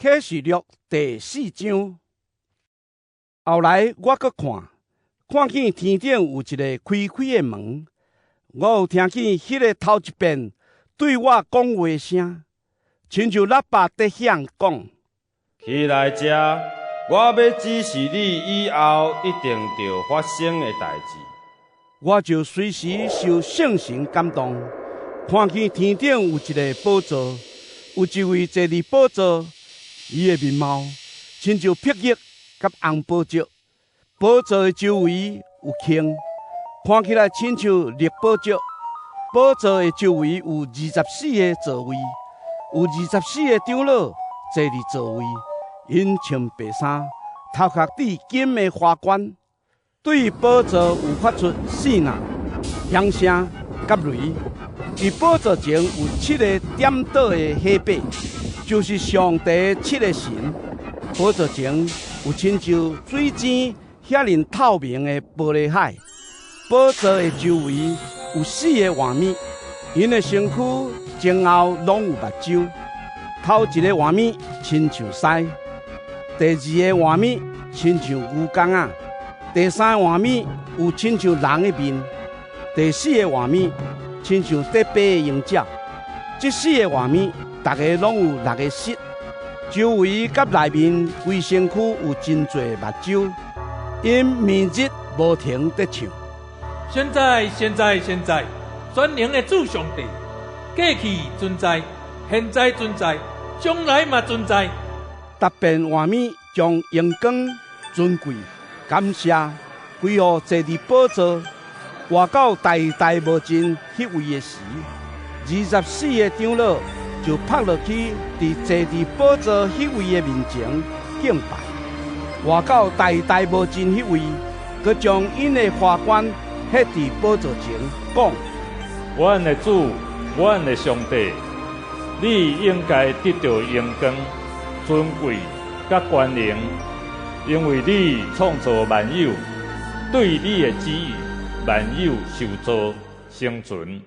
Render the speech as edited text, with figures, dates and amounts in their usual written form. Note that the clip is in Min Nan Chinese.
啟示錄第四章。後來我閣看，看見天頂有一个開開的門，我有聽見彼个頭一遍對我講話的聲，親像喇叭佇響講：起來遮，我欲指示你以後一定著發生的代誌。我就隨時受聖神感動，看見天頂有一个寶座，有一位坐佇寶座，伊的面貌親像碧玉佮紅寶石，寶座的周圍有空，看起來親像綠寶石。寶座的周圍有24个座位，有24个長老坐佇座位，𪜶穿白衫，頭殼戴金的花冠。對寶座有發出四鳴、響聲佮雷。佇寶座前有七个點著的火把，就是上帝七个神。寶座前有親像水晶遐爾透明的玻璃海。寶座的周圍有四个活物，𪜶的身軀前後攏有目睭。頭一个活物親像獅，第二个活物親像牛犅仔，第三个活物有親像人的面，第四个活物親像佇飛的鷹鳥。這四个活物，逐个攏有六个翼，周圍佮內面規身軀有真濟目睭，𪜶暝日無停佇唱：現在、現在、現在，全能的主上帝，過去存在，現在存在，將來嘛存在。逐遍活物將榮光、尊貴、感謝歸予坐佇寶座，活到代代無盡彼位的時，24个長老就拍落去，佇坐佇寶座彼位的面前敬拜。活到代代無盡彼位，閣將𪜶的花冠彼佇寶座前，講：阮的主，阮的上帝，你應該得著榮光、尊貴、佮權能，因為你創造萬有，對你的旨意，萬有受造生存。